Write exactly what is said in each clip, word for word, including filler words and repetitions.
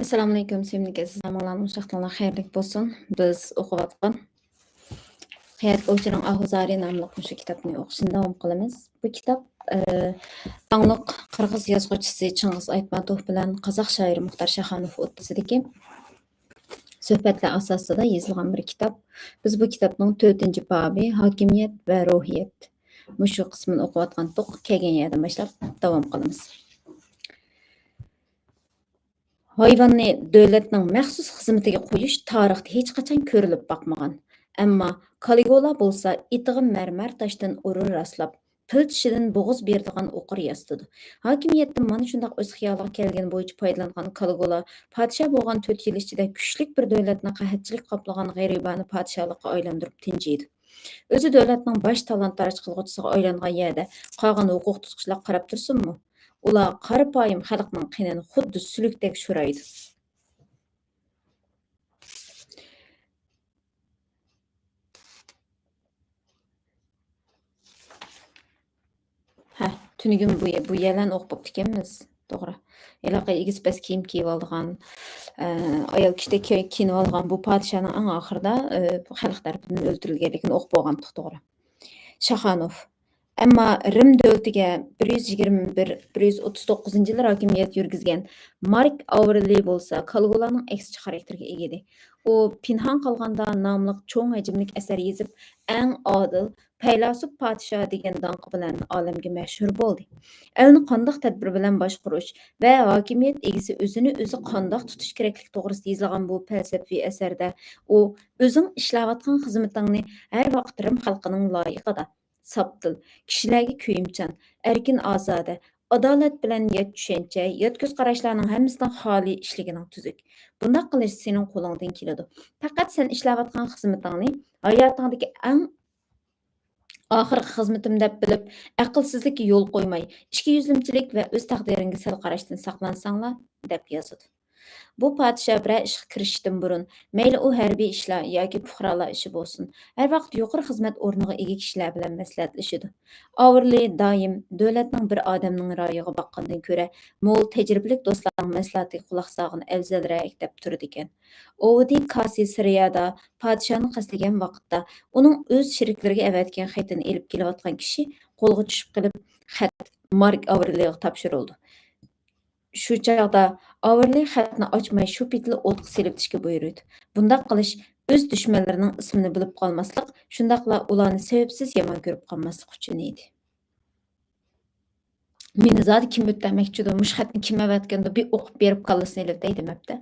ئەسسالامۇئەلەيكۇم، سۆيۈملۈك ئەزىز ئاڭلىغۇچىلار، ھەممىڭلارنىڭ ۋاقتىڭلار خەيرلىك بولسۇن. بىز ئوقۇۋاتقان ھايات ئوۋچىنىڭ ئاھۇ زارى ناملىق مۇشۇ كىتابنى ئوقۇشنى داۋام قىلىمىز. بۇ كىتاب، ئى، داڭلىق قىرغىز يازغۇچىسى چىڭگىز ئايتماتوف بىلەن قازاق شائىرى مۇختار شاخانوف ئوتتۇرىسىدىكى سۆھبەتلەر ئاساسىدا يېزىلغان بىر كىتاب. بىز بۇ كىتابنىڭ تۆتىنچى بابى، ھاكىمىيەت ۋە روھىيەت، مۇشۇ قىسمىنى ئوقۇۋاتقانتۇق، كەلگەن يەردىن باشلاپ داۋام قىلىمىز. ھايۋاننى دۆلەتنىڭ مەخسۇس خىزمىتىگە قويۇش تارىختا ھېچقاچان كۆرۈلۈپ باقمىغان. ئەمما كالىگۇلا بولسا ئېتىغا مەرمەر تاشتىن ئورۇن راسلاپ، پىل چىشىدىن بوغۇز بېرىدىغان ئوقۇر ياسىتىدۇ. ھاكىمىيەتتىن مانا شۇنداق ئۆز خىيالىغا كەلگىنى بويىچە پايدىلانغان كالىگۇلا پادىشاھ بولغان تۆت يىل ئىچىدە كۈچلۈك بىر دۆلەتنى قەھەتچىلىك قاپلىغان غەرىبانە پادىشاھلىققا ئايلاندۇرۇپ تىنجىيدۇ. ئۆزى دۆلەتنىڭ باش تالان-تارىج قىلغۇچىسىغا ئايلانغان يەردە قالغان ھوقۇق تۇتقۇچىلار قاراپ تۇرسۇنمۇ؟ ئۇلار قارىپايىم خەلقنىڭ قېنىنى خۇددى سۈلۈكتەك شورايدۇ. ھە، تۈنۈگۈن بۇ يە-، بۇ يەرلەرنى ئوقۇپ بوپتىكەنمىز. توغرا. ھېلىقى ئېگىز پەس كىيىم كىيىۋالىدىغان، ئە، ئايال كىشىدەك كىي-، كىيىنىۋالغان بۇ پادىشاھنىڭ ئەڭ ئاخىرىدا، ئە، خەلق تەرىپىدىن ئۆلتۈرۈلگەنلىكىنى ئوقۇپ بولغانتۇق، توغرا. شاخانوف. ئەمما رىم دۆلىتىگە بىر يۈز يىگىرمە بىر، بىر يۈز ئوتتۇز توققۇزىنچى يىلى ھاكىمىيەت يۈرگۈزگەن مارك ئاۋرېلىي بولسا كالىگۇلانىڭ ئەكسىچە خاراكتېرگە ئىگە ئىدى. ئۇ پىنھان قالغاندا ناملىق چوڭ ھەجىملىك ئەسەر يېزىپ، ئەڭ ئادىل، پەيلاسوپ پادىشاھ دېگەن داڭقى بىلەن ئالەمگە مەشھۇر بولدى. ئەلنى قانداق تەدبىر بىلەن باشقۇرۇش ۋە ھاكىمىيەت ئىگىسى ئۆزىنى ئۆزى قانداق تۇتۇش كېرەكلىكى توغرىسىدا يېزىلغان بۇ پەلسەپىۋى ئەسەردە ئۇ ئۆزۈڭ ئىشلەۋاتقان خىزمىتىڭنى ھەر ۋاقىت رىم خەلقىنىڭ لايىقىدا، ساپتىل، كىشىلەرگە كۆيۈمچان، ئەركىن-ئازادە، ئادالەت بىلەن يات چۈشەنچە، يات كۆز قاراشلارنىڭ ھەممىسىدىن خالىي ئىشلىگىنىڭ تۈزۈك. بۇنداق قىلىش سېنىڭ قولۇڭدىن كېلىدۇ. پەقەت سەن ئىشلەۋاتقان خىزمىتىڭنى ھاياتىڭدىكى ئەڭ ئاخىرقى خىزمىتىم دەپ بىلىپ، ئەقىلسىزلىككە يول قويماي، ئىككىيۈزلۈمچىلىك ۋە ئۆز تەقدىرىڭگە سەل قاراشتىن ساقلانساڭلار، دەپ يازىدۇ. بۇ پادىشاھ بىرەر ئىشقا كىرىشىشتىن بۇرۇن، مەيلى ئۇ ھەربىي ئىشلار ياكى پۇقرالار ئىشى بولسۇن، ھەر ۋاقىت يۇقىرى خىزمەت ئورنىغا ئىگە كىشىلەر بىلەن مەسلىھەتلىشىدۇ. ئاۋېرلى دائىم دۆلەتنىڭ بىر ئادەمنىڭ رايىغا باققاندىن كۆرە، مول تەجرىبىلىك دوستلارنىڭ مەسلىھەتىگە قۇلاق سالغىنى ئەۋزەلرەك دەپ تۇرىدىكەن. ئوۋدى كاسى سىرىيادا پادىشاھنى قەستلىگەن ۋاقىتتا، ئۇنىڭ ئۆز شېرىكلىرىگە ئەۋەتكەن خېتىنى ئېلىپ كېلىۋاتقان كىشى قولىغا چۈشۈپ قېلىپ، خەت مارك ئاۋېرلىغا تاپشۇرۇلىدۇ. شۇ چاغدا ئاۋېرلى خەتنى ئاچماي، شۇ پېتىلا ئوتقا سېلىۋېتىشكە بۇيرۇيدۇ. بۇنداق قىلىش ئۆز دۈشمەنلىرىنىڭ ئىسمىنى بىلىپ قالماسلىق، شۇنداقلا ئۇلارنى سەۋەبسىز يامان كۆرۈپ قالماسلىق ئۈچۈن ئىدى. مېنى زادى كىم ئۆلتۈرمەكچىدۇ، مۇشۇ خەتنى كىم ئەۋەتكەندۇ، بىر ئوقۇپ بېرىپ كاللىسىنى ئېلىۋېتەي دېمەپتۇ.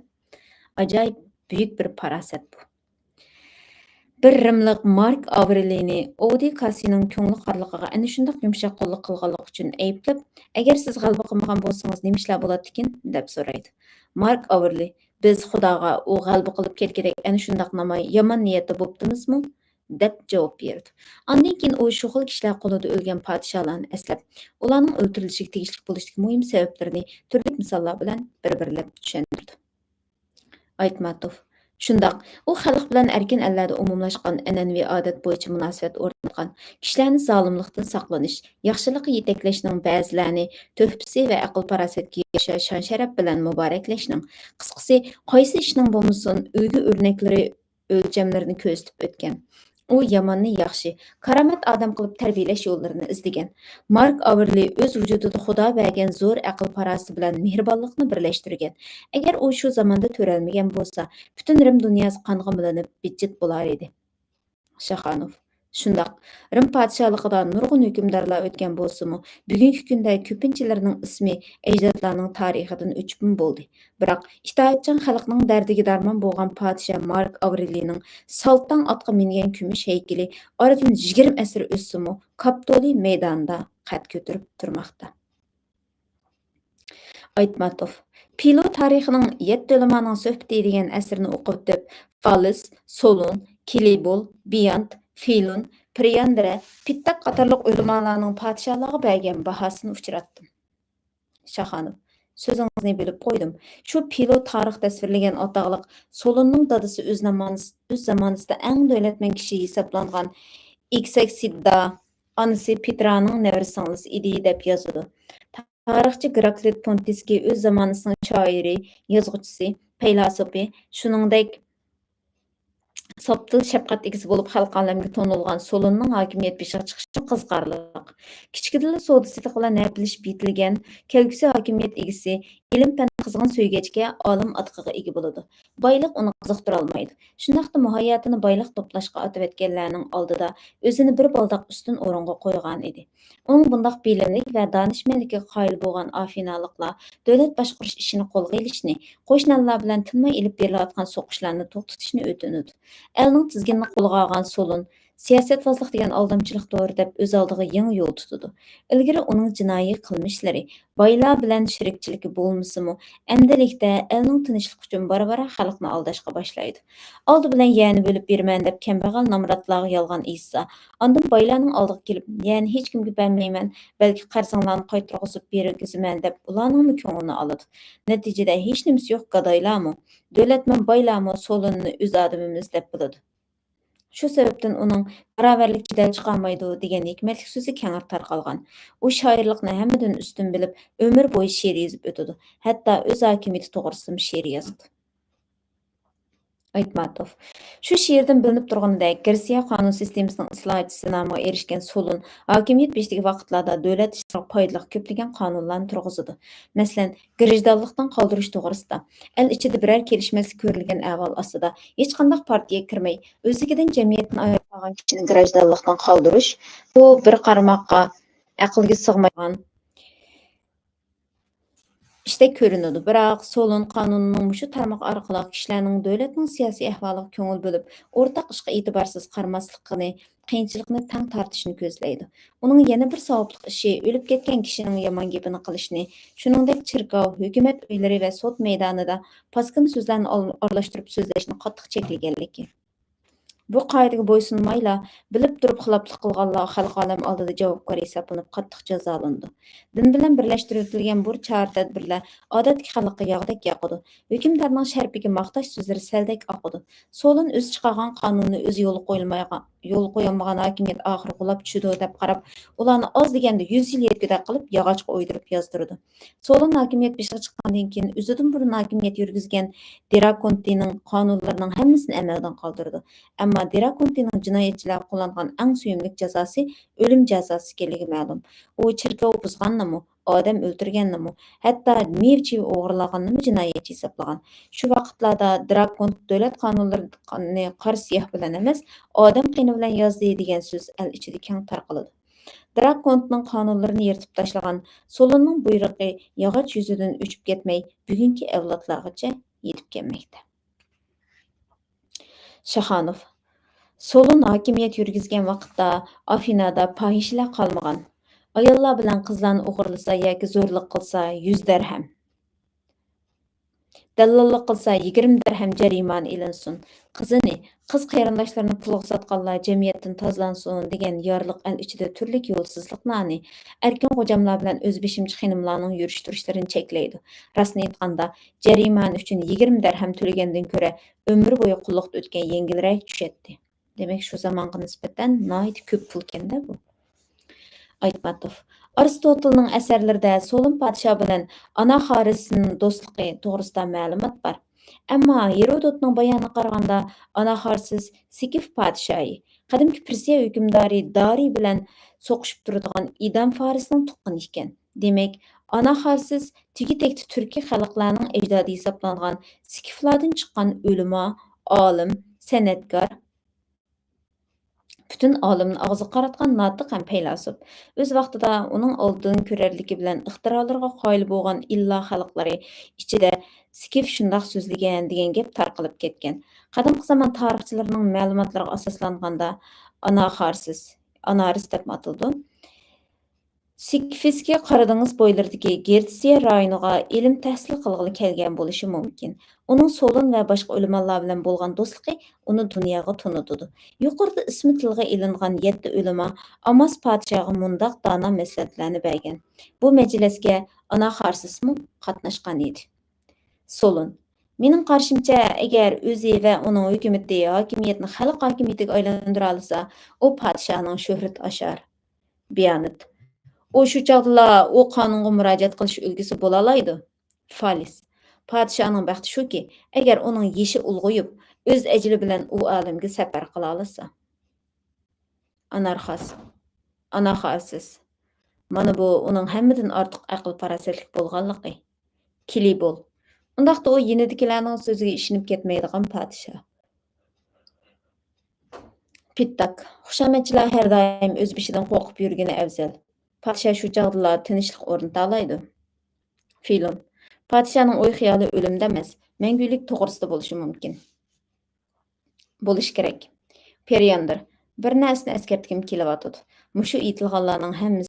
ئاجايىپ بۈيۈك بىر پاراسەت بۇ. بىر رىملىق مارك ئاۋرېلىينى ئودى كاسسىنىڭ كۆڭلى قارىلىقىغا ئەنە شۇنداق يۇمشاق قوللۇق قىلغانلىقى ئۈچۈن ئەيىبلەپ، «ئەگەر سىز غەلىبە قىلمىغان بولسىڭىز، نېمە ئىشلار بولاتتىكىن؟» دەپ سورايدۇ. مارك ئاۋرېلىي، «بىز خۇداغا ئۇ غەلىبە قىلىپ كەتكۈدەك ئەنە شۇنداق ناماي-، يامان نىيەتتە بوپتىمىزمۇ؟» دەپ جاۋاب بېرىدۇ. ئاندىن كېيىن ئۇ شۇ خىل كىشىلەر قولىدا ئۆلگەن پادىشاھلارنى ئەسلەپ، ئۇلارنىڭ ئۆلتۈرۈلۈشىگە تېگىشلىك بولۇشتىكى مۇھىم سەۋەبلىرىنى تۈرلۈك مىساللار بىلەن بىر-بىرلەپ چۈشەندۈرىدۇ. ئايتماتوف، شۇنداق، ئۇ خەلق بىلەن ئەركىن ئەللەردە ئومۇملاشقان ئەنئەنىۋى ئادەت بويىچە مۇناسىۋەت ئورناتقان، كىشىلەرنى زالىملىقتىن ساقلىنىش، ياخشىلىققا يېتەكلەشنىڭ، بەزىلەرنى تۆھپىسى ۋە ئەقىل-پاراسەتكە يارىشا شان-شەرەپ بىلەن مۇبارەكلەشنىڭ، قىسقىسى، قايسى ئىشنىڭ بولمىسۇن، ئۈلگە ئۆرنەكلىرى، ئۆلچەملىرىنى كۆرسىتىپ ئۆتكەن. ئۇ ياماننى ياخشى، كارامەت ئادەم قىلىپ تەربىيەلەش يوللىرىنى ئىزدىگەن. مارك ئاۋېرلى ئۆز ۋۇجۇدىدا خۇدا بەرگەن زور ئەقىل-پاراسىتى بىلەن مېھرىبانلىقنى بىرلەشتۈرگەن. ئەگەر ئۇ شۇ زاماندا تۆرەلمىگەن بولسا، پۈتۈن رىم دۇنياسى قانغا مىلىنىپ بىتچىت بولار ئىدى. شاخانوف، شۇنداق، رىم پادىشاھلىقىدا نۇرغۇن ھۆكۈمدارلار ئۆتكەن بولسىمۇ، بۈگۈنكى كۈندە كۆپىنچىلىرىنىڭ ئىسمى ئەجدادلارنىڭ تارىخىدىن ئۆچۈپمۇ بولدى. بىراق، ئىتائەتچان خەلقنىڭ دەردىگە دارمان بولغان پادىشاھ مارك ئاۋرېلىينىڭ سالتاڭ ئاتقا مىنگەن كۈمۈش ھەيكىلى ئارىدىن يىگىرمە ئەسىر ئۆتسىمۇ، كاپتولىي مەيدانىدا قەد كۆتۈرۈپ تۇرماقتا. ئايتماتوف، پىلو تارىخىنىڭ يەتتە ئۆلىمانىڭ سۆھبىتى دېگەن ئەسىرىنى ئوقۇۋېتىپ، فالېس، سولۇن، كىلىبول، بىيانت، فىلون، پرىياندرە، پىتتاك قاتارلىق ئۆلىمالارنىڭ پادىشاھلارغا بەرگەن باھاسىنى ئۇچراتتىم. شاخانوف، سۆزىڭىزنى بۆلۈپ قويدۇم. شۇ پىلو تارىخ تەسۋىرلىگەن ئاتاقلىق سولۇننىڭ دادىسى ئۆز نامانىس-، ئۆز زامانىسىدا ئەڭ دۆلەتمەن كىشى ھېسابلانغان ئىكسەكسىددا، ئانىسى پېترانىڭ نەۋرە سىڭلىسى ئىدى، دەپ يازىدۇ. تارىخچى گېراكلىت پونتىسكىي ئۆز زامانىسىنىڭ شائىرى، يازغۇچىسى، پەيلاسوپى، شۇنىڭدەك ساپتىل شەپقەت ئىگىسى بولۇپ خەلقى ئالەمگە تونۇلغان سولۇننىڭ ھاكىمىيەت بېشىغا چىقىشى قىزىقارلىق. كىچىكىدىنلا سودا-سېتىق بىلەن ھەپىلىشىپ يېتىلگەن، كەلگۈسى ھاكىمىيەت ئىگىسى، ئىلىم-پەن قىزغىن سۆيگەچكە، ئالىم ئاتىقىغا ئىگە بولىدۇ. بايلىق ئۇنى قىزىقتۇرالمايدۇ. شۇنداقتىمۇ ھاياتىنى بايلىق توپلاشقا ئاتىۋەتكەنلەرنىڭ ئالدىدا ئۆزىنى بىر بالداق ئۈستۈن ئورۇنغا قويغان ئىدى. ئۇنىڭ بۇنداق بىلىملىك ۋە دانىشمەنلىكىگە قايىل بولغان ئافىنالىقلار دۆلەت باشقۇرۇش ئىشىنى قولغا ئېلىشنى، قوشنا ئەللەر بىلەن تىنماي ئېلىپ بېرىلىۋاتقان سوقۇشلارنى توختىتىشنى ئۆتۈنىدۇ. ئەلنىڭ تىزگىنىنى قولغا ئالغان سولۇن، سىياسەتۋازلىق دېگەن ئالدامچىلىقتۇر، دەپ ئۆز ئالدىغا يېڭى يول تۇتىدۇ. ئىلگىرى ئۇنىڭ جىنايى قىلمىشلىرى، بايلار بىلەن شېرىكچىلىكى بولمىسىمۇ، ئەمدىلىكتە ئەلنىڭ تىنچلىقى ئۈچۈن بارا-بارا خەلقنى ئالداشقا باشلايدۇ. ئالدى بىلەن يەرنى بۆلۈپ بېرىمەن دەپ كەمبەغەل نامراتلارغا يالغان ئېيتسا، ئاندىن بايلارنىڭ ئالدىغا كېلىپ، يەرنى ھېچكىمگە بەرمەيمەن، بەلكى قەرزىڭلارنى قايتۇرغۇزۇپ بېرىگۈزىمەن دەپ ئۇلارنىڭمۇ كۆڭلىنى ئالىدۇ. نەتىجىدە ھېچنېمىسى يوق گادايلارمۇ، دۆلەتمەن بايلارمۇ سولۇننى ئۆز ئادىمىمىز دەپ بىلىدۇ. شۇ سەۋەبتىن ئۇنىڭ «باراۋەرلىك جېدەل چىقارمايدۇ» دېگەن ھېكمەتلىك سۆزى كەڭرى تارقالغان. ئۇ شائىرلىقنى ھەممىدىن ئۈستۈن بىلىپ، ئۆمۈر بويى شېئىر يېزىپ ئۆتىدۇ. ھەتتا ئۆز ھاكىمىيىتى توغرىسىدىمۇ شېئىر يازىدۇ. ئايتماتوف. شۇ شېئىردىن بىلىنىپ تۇرغىنىدەك، گرېتسىيە قانۇن سىستېمىسىنىڭ ئىسلاھاتچىسى نامىغا ئېرىشكەن سولۇن ھاكىمىيەت بېشىدىكى ۋاقىتلاردا دۆلەت ئىشلىرىغا پايدىلىق كۆپلىگەن قانۇنلارنى تۇرغۇزىدۇ. مەسىلەن، گىرىژدانلىقتىن قالدۇرۇش توغرىسىدا، ئەل ئىچىدە بىرەر كېلىشمەسلىك كۆرۈلگەن ئەھۋال ئاستىدا، ھېچقانداق پارتىيەگە كىرمەي، ئۆزلۈكىدىن جەمئىيەتتىن ئايرىلىپ قالغان كىشىنى گىرىژدانلىقتىن قالدۇرۇش، بۇ بىر قارىماققا ئەقىلگە سىغمايدىغان ئىشتەك كۆرۈنىدۇ. بىراق، سولۇن قانۇنىنىڭ مۇشۇ تارماق ئارقىلىق كىشىلەرنىڭ دۆلەتنىڭ سىياسىي ئەھۋالىغا كۆڭۈل بۆلۈپ، ئورتاق ئىشقا ئېتىبارسىز قارىماسلىقىنى، قىيىنچىلىقنى تەڭ تارتىشنى كۆزلەيدۇ. ئۇنىڭ يەنە بىر ساۋابلىق ئىشى ئۆلۈپ كەتكەن كىشىنىڭ يامان گېپىنى قىلىشنى، شۇنىڭدەك چېركاۋ، ھۆكۈمەت ئۆيلىرى ۋە سوت مەيدانىدا پاسكىنا سۆزلەرنى ئال-، ئارىلاشتۇرۇپ سۆزلەشنى قاتتىق چەكلىگەنلىكى. بۇ قائىدىگە بويسۇنمايلا، بىلىپ تۇرۇپ خىلاپلىق قىلغانلار خەلقى ئالەم ئالدىدا جاۋابكار ھېسابلىنىپ قاتتىق جازالىنىدۇ. دىن بىلەن بىرلەشتۈرۈلگەن بۇ چارە-تەدبىرلەر ئادەتتىكى خەلققە ياغدەك ياقىدۇ. ھۆكۈمدارنىڭ شەرىپىگە ماختاش سۆزلىرى سەلدەك ئاقىدۇ. سولۇن ئۆزى چىقارغان قانۇننى ئۆزى يولغا قويۇلمايغان-، يولغا قويۇلمىغان ھاكىمىيەت ئاخىرى غۇلاپ چۈشىدۇ دەپ قاراپ، ئۇلارنى ئاز دېگەندە يۈز يىل يەتكۈدەك قىلىپ ياغاچقا ئويدۇرۇپ يازدۇرىدۇ. سولۇن ھاكىمىيەت بېشىغا چىققاندىن كېيىن، ئۆزىدىن بۇرۇن ھاكىمىيەت يۈرگۈزگەن دېراكونتىنىڭ قانۇنلىرىنىڭ ھەممىسىنى ئەمەلدىن قالدۇرىدۇ. ئەمما دېراكونتىنىڭ جىنايەتچىلەرگە قوللانغان ئەڭ سۆيۈملۈك جازاسى ئۆلۈم جازاسى ئىكەنلىكى مەلۇم. ئۇ چېركاۋ بۇزغاننىمۇ، ئادەم ئۆلتۈرگەننىمۇ، ھەتتا مېۋە-چىۋە ئوغرىلىغاننىمۇ جىنايەتچى ھېسابلىغان. شۇ ۋاقىتلاردا دېراكونت دۆلەت قانۇنلىرىنى قارا سىياھ بىلەن ئەمەس، ئادەم قېنى بىلەن يازدى دېگەن سۆز ئەل ئىچىدە كەڭ تارقىلىدۇ. دېراكونتنىڭ قانۇنلىرىنى يىرتىپ تاشلىغان سولۇننىڭ بۇيرۇقى ياغاچ يۈزىدىن ئۆچۈپ كەتمەي، بۈگۈنكى ئەۋلادلارغىچە يېتىپ كەلمەكتە. شاخانوف. سولۇن ھاكىمىيەت يۈرگۈزگەن ۋاقىتتا ئافىنادا پاھىشىلەر قالمىغان. ئاياللار بىلەن قىزلارنى ئوغرىلىسا ياكى زورلۇق قىلسا يۈز دەرھەم، دەللاللىق قىلسا يىگىرمە دەرھەم جەرىمانە ئېلىنسۇن. قىزىنى، قىز قېرىنداشلىرىنى پۇلغا ساتقانلار جەمئىيەتتىن تازىلانسۇن دېگەن يارلىق ئەل ئىچىدە تۈرلۈك يولسىزلىقلارنى، ئەركىن غوجاملار بىلەن ئۆزبېشىمچە خېنىملارنىڭ يۈرۈش-تۇرۇشلىرىنى چەكلەيدۇ. راستىنى ئېيتقاندا، جەرىمانە ئۈچۈن يىگىرمە دەرھەم تۆلىگەندىن كۆرە، ئۆمۈر بويى قۇللۇقتا ئۆتكەن يەڭگىلرەك چۈشەتتى. دېمەك، شۇ زامانغا نىسبەتەن ناھايىتى كۆپ پۇلكەن-دە بۇ. ئايتماتوف. ئارستوتىلنىڭ ئەسەرلىرىدە سولۇن پادىشاھ بىلەن ئاناخارسىسنىڭ دوستلۇقى توغرىسىدا مەلۇمات بار. ئەمما ھېرودوتنىڭ بايانىغا قارىغاندا، ئاناخارسىس سىكىف پادىشاھى، قەدىمكى پىرسىيە ھۆكۈمدارى دارىي بىلەن سوقۇشۇپ تۇرىدىغان ئىدام فارسنىڭ تۇغقىنى ئىكەن. دېمەك، ئاناخارسىس تېگى-تەكتە تۈركىي خەلقلەرنىڭ ئەجدادى ھېسابلانغان سىكىفلاردىن چىققان ئۆلىما، ئالىم، سەنئەتكار، پۈتۈن ئالەمنى ئاغزىغا قاراتقان ناتىق ھەم پەيلاسوپ. ئۆز ۋاقتىدا ئۇنىڭ ئالدىن كۆرەرلىكى بىلەن ئىختىرالىرىغا قايىل بولغان ئىللا خەلقلىرى ئىچىدە سىكىف شۇنداق سۆزلىگەن دېگەن گەپ تارقىلىپ كەتكەن. قەدىمكى زامان تارىخچىلىرىنىڭ مەلۇماتلىرىغا ئاساسلانغاندا، ئاناخارسىس، ئانارىس دەپمۇ ئاتىلىدۇ. سىكفىسكى قارا دېڭىز بويلىرىدىكى گېرتسىيە رايونىغا ئىلىم تەھسىل قىلغىلى كەلگەن بولۇشى مۇمكىن. ئۇنىڭ سولۇن ۋە باشقا ئۆلىمالار بىلەن بولغان دوستلۇقى ئۇنى دۇنياغا تونۇتىدۇ. يۇقىرىدا ئىسمى تىلغا ئېلىنغان يەتتە ئۆلىما ئاماس پادىشاھقا مۇنداق دانا مەسلىھەتلەرنى بەرگەن. بۇ مەجلىسكە ئاناخارسىسمۇ قاتناشقان ئىدى. سولۇن. مېنىڭ قارىشىمچە، ئەگەر ئۆزى ۋە ئۇنىڭ ھۆكۈمىتى ھاكىمىيەتنى خەلق ھاكىمىيىتىگە ئايلاندۇرالىسا، ئۇ پادىشاھنىڭ شۆھرىتى ئاشار. بىيانېت. ئۇ شۇ چاغدىلا ئۇ قانۇنغا مۇراجىئەت قىلىش ئۈلگىسى بولالايدۇ. فالېس. پادىشاھنىڭ بەختى شۇكى، ئەگەر ئۇنىڭ يېشى ئۇلغىيىپ، ئۆز ئەجىلى بىلەن ئۇ ئالەمگە سەپەر قىلالىسا. ئانارخاس. ئاناخارسىس. مانا بۇ ئۇنىڭ ھەممىدىن ئارتۇق ئەقىل-پاراسەتلىك بولغانلىقى. كىلىبول. ئۇنداقتا ئۇ يېنىدىكىلەرنىڭ سۆزىگە ئىشىنىپ كەتمەيدىغان پادىشاھ. پىتتاك. خۇشامەتچىلەر ھەر دائىم ئۆز بېشىدىن قورقۇپ يۈرگىنى ئەۋزەل. پادىشاھ شۇ چاغدىلا تىنچلىق ئورنىتالايدۇ. فىلون. پادىشاھنىڭ ئوي-خىيالى ئۆلۈمدە ئەمەس، مەڭگۈلۈك توغرىسىدا بولۇشى مۇمكىن. بولۇشى كېرەك. پېرىياندىر. بىر نەرسىنى ئەسكەرتكۈم كېلىۋاتىدۇ. مۇشۇ ئېيتىلغانلارنىڭ ھەممىسى